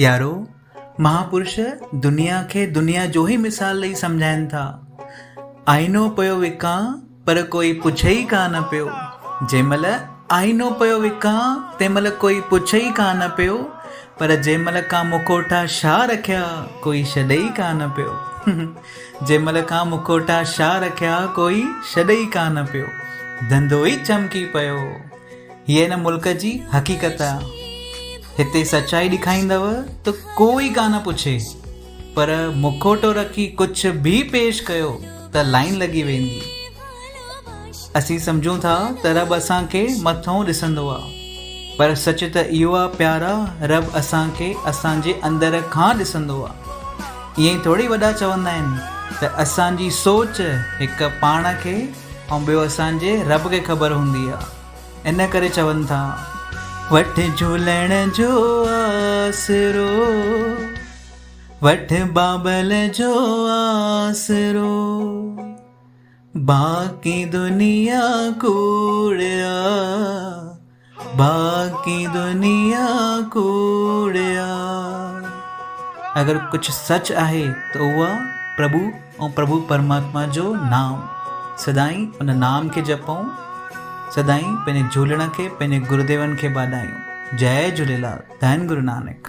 يارو مهاپرش دنيا کي دنيا جو ئي مثال ڏئي سمجهائن ٿا. آئينو پيو وڪان پر ڪوئي پڇي ئي ڪانه پيو. جنهن مهل آئينو پيو وڪان تنهن مهل ڪوئي پڇي ئي ڪانه پيو پر جنهن مهل کان مکوٽا شاهه رکيا ڪوئي ڇڏي ئي ڪانه پيو. جنهن مهل کان مکوٽا شاهه رکيا ڪوئي ڇڏي ئي ڪانه پيو. ڌنڌو ئي چمڪي پيو. هيء هن ملڪ جي حقيقت آ. هتي سچائي ڏيکائيندؤ ته ڪو ئي ڪانه پڇي، پر مکوٽو رکي ڪجهه به پيش ڪيو ته لائين لڳي ويندي. اسين سمجهون ٿا ته رب اسان کي مٿئون ڏسندو آ، پر سچ ته اهو آ پيارا رب اسان کي اسان جي اندر کان ڏسندو آ. ائين ئي ٿوري وڏا چوندا آهن ته اسان جي سوچ هڪ پاڻ کي ۽ ٻيو اسان جي رب کي خبر هوندي آ. ان ڪري چون ٿا. وٺ جهولڻ جو آسرو، وٺ بابل جو آسرو، باقي دنيا ڪوڙ آ، باقي دنيا ڪوڙ آ. اگر ڪجهه سچ آهي ته اهو آ پرڀو ۽ پرڀو پرماتما جو نام. سدائين ان نام کي جپون، سدائين پنهنجي جهولڻ کي پنهنجي گرديون کي ٻاڏايون. جئي جهوليلال. ڌن گرو نانڪ.